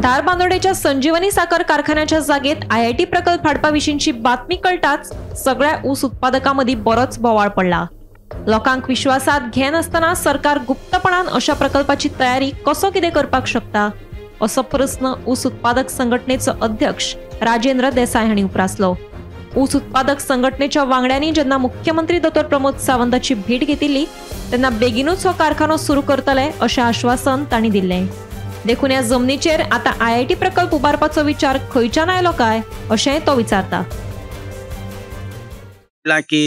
धारबांदोडेच्या संजीवनी साखर कारखान्याच्या जागेत आयआयटी प्रकल्प हाडपा विशींची बातमी कळटाच सगळ्या ऊस उत्पादकां मदीं बरोच बोवाळ पडला. लोकांक विश्वासात घेनासतना सरकार गुप्तपणान अशा प्रकल्पाची तयारी कसो कितें करपाक शकता असो प्रस्न ऊस उत्पादक संघटनेचो अध्यक्ष राजेंद्र देसाय हांणी उप्रासलो. ऊस उत्पादक संघटनेच्या वांगड्यांनी जेन्ना मुख्यमंत्री दोतोर प्रमोद सावंताची भेट घेतिल्ली तेन्ना बेगीनूच हो कारखानो सुरू करतले अशें आश्वासन तांणी दिल्लें. देखून ह्या जमनीचेर आतां आयआयटी प्रकल्प उबारपाचो विचार खंयच्यान आयलो काय अशेंय तो विचारता. की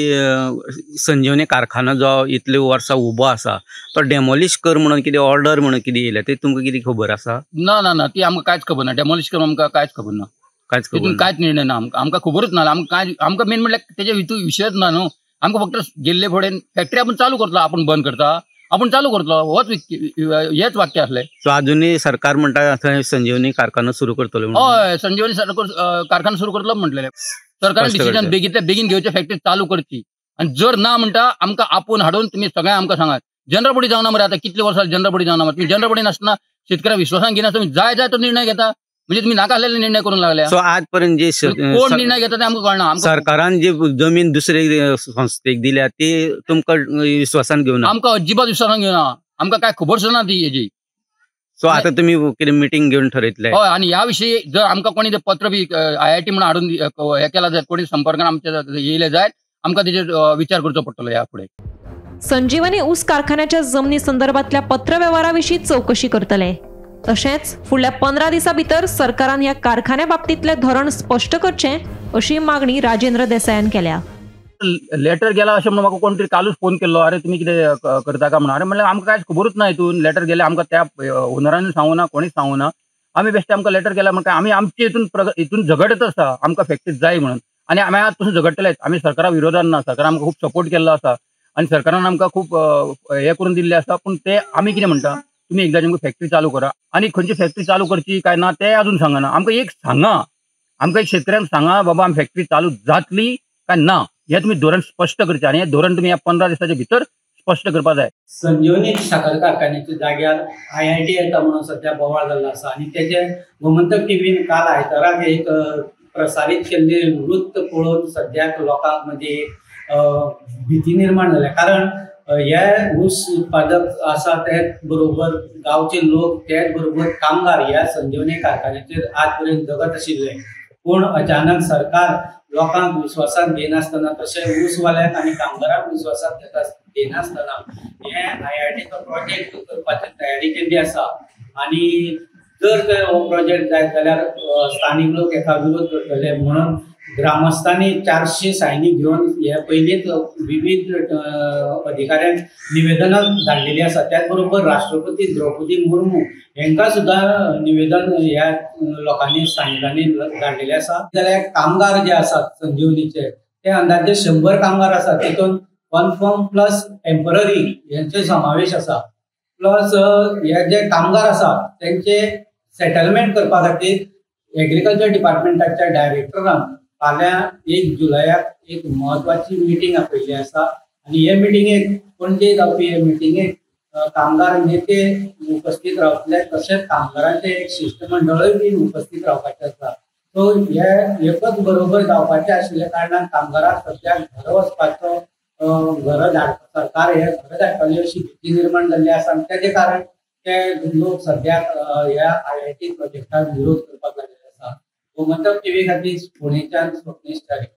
संजीवनी कारखानो जो इतले वर्सां उबो आसा तो डेमोलिश कर म्हणून कितें ऑर्डर म्हणून कितें येयल्या ते तुमकां कितें खबर आसा? ना ना ना, ती आमकां कांयच खबर ना. डेमोलिश कर आमकां कांयच खबर ना, कांयच खबर तितून कांयच निर्णय ना आमकां, आमकां खबरूच ना. आमकां कांय, आमकां मेन म्हणल्यार तेजे हितून विशयच ना न्हू. आमकां फक्त गेल्ले फुडें फॅक्टरी आपूण चालू करतलो, आपूण बंद करता, आपूण चालू करतलो, होच हेच वाक्य आसलें. सो अजुनूय सरकार म्हणटा थंय संजीवनी कारखानो सुरू करतलो? हय, संजीवनी कारखानो सुरू करतलो म्हटलेलें सरकारान. डिसिजन बेगींतल्या बेगीन घेवचे, फॅक्टरी चालू करची. आनी जर ना म्हणटा आमकां आपोवन हाडून तुमी सगळ्यांक आमकां सांगात. जनरल बॉडी जावना मरे, आतां कितले वर्सां जनरल बॉडी जावना मरे. तुमी जनरल बॉडी नासतना शेतकऱ्यांक विश्वासान घेनासतना तुमी जाय जाय तो निर्णय घेता, म्हणजे तुमी नाका आसलेले निर्णय करूंक लागल्या. सो आज पर्यंत जे कोण निर्णय घेता ते आमकां कळना. सरकारान जी जमीन दुसरे संस्थेक दिल्या ती तुमकां विश्वासान घेवना? आमकां अजिबात विश्वासान घेवना, आमकां कांय खबर सुद्दां ना ती हेजी. सो आतां तुमी कितें मिटींग घेवन ठरयतले? हय, आनी ह्या विशीं जर आमकां कोणी ते पत्र बी आयआयटी म्हणून हाडून हें केलां जायत, कोणी संपर्कान आमच्या येयले जायत, आमकां तेजेर विचार करचो पडटलो ह्या फुडें. संजीवनी ऊस कारखान्याच्या जमनी संदर्भातल्या पत्रवेव्हारा विशीं चवकशी करतले. तशेंच फुडल्या 15 दिसां भितर सरकारान ह्या कारखान्या बाबतींतलें धोरण स्पश्ट करचें अशी मागणी राजेंद्र देसायान केल्या. लेटर गेला अशें म्हणून म्हाका कोण तरी कालूच फोन केल्लो, अरे तुमी कितें करता काय म्हणून. अरे म्हणल्यार आमकां कांयच खबरूच ना, हितून लेटर गेलें आमकां त्या ओनरानूय सांगूना, कोणीच सांगूना. आमी बेश्टे आमकां लेटर गेला म्हणटा आमी आमचे हितून हितून झगडत आसा, आमकां फॅक्टरी जाय म्हणून. आनी आमी आज पसून झगडटलेच, आमी सरकारा विरोधान ना. सरकारान आमकां खूब सपोर्ट केल्लो आसा आनी सरकारान आमकां खूब हें करून दिल्लें आसा. पूण ते आमी कितें म्हणटा, तुमी एकदां आमकां फॅक्टरी चालू करा. आनी खंयची फॅक्टरी चालू करची काय ना तें अजून सांगना. आमकां एक सांगा, आमकां एक शेतकऱ्यांक सांगा बाबा आमी फॅक्टरी चालू जातली काय ना, हें तुमी धोरण स्पश्ट करचें. आनी हें धोरण तुमी ह्या 15 दिसाच्या भितर स्पश्ट करपाक जाय. संजीवनी साखर कारखान्याच्या जाग्यार आयआयटी येता म्हणून सद्या बोवाळ जाल्लो आसा आनी तेजे गोमंतक टीव्हीन काल आयताराक एक प्रसारीत केल्ले वृत्त पळोवन सद्याक लोकांक मदीं भिती निर्माण जाल्या. कारण हे ऊस उत्पादक आसा तेच बरोबर गांवचे लोक, तेच बरोबर कामगार ह्या संजीवनी कारखान्याचेर आज पर्यंत जगत आशिल्ले. पूण अचानक सरकार लोकांक विश्वासात घेनासतना, तशें ऊसवाल्यांक आनी कामगारांक विश्वासात घेनासतना हे आयआयटीचो प्रोजेक्ट करपाची तयारी केल्ली आसा. आनी जर तर हो प्रोजेक्ट जायत जाल्यार स्थानीक लोक हेका विरोध करतले म्हणून ग्रामस्थांनी 400 सायनी घेवन हे पयलींच विविध अधिकाऱ्यांक निवेदनां धाडलेली आसा. त्याच बरोबर राष्ट्रपती द्रौपदी मुर्मू हांकां सुद्दां निवेदन ह्या लोकांनी स्थानिकांनी धाडलेलें आसा. जाल्यार कामगार जे आसात संजीवनीचे ते अंदाजे 100 कामगार आसात, तितून कन्फर्म प्लस टेम्पररी हेंचो समावेश आसा. प्लस हे जे कामगार आसात तेंचे सेटलमेंट करपा खातीर एग्रीकल्चर डिपार्टमेंटाच्या डायरेक्टरान फाल्यां 1 जुलयाक एक म्हत्वाची मिटींग आपयल्ली आसा. आनी हे मिटिंगेक पणजे जावपी हे मिटिंगेक कामगार नेते उपस्थित रावतले, तशेंच कामगारांचे एक शिश्टमंडळूय बी उपस्थित रावपाचें आसा. सो हे एकच बरोबर जावपाचें आशिल्ल्या कारणान कामगारांक सद्याक घर वचपाचो घर धाड सरकार हे घर धाडटली अशी भिती निर्माण जाल्ली आसा. आनी तेजे कारण ते लोक सद्याक ह्या आयआयटी प्रोजेक्टाक विरोध करपाक लागले आसा. गोमंतक टीव्ही खातीर पुणेच्यान स्वप्नेश च्यारी.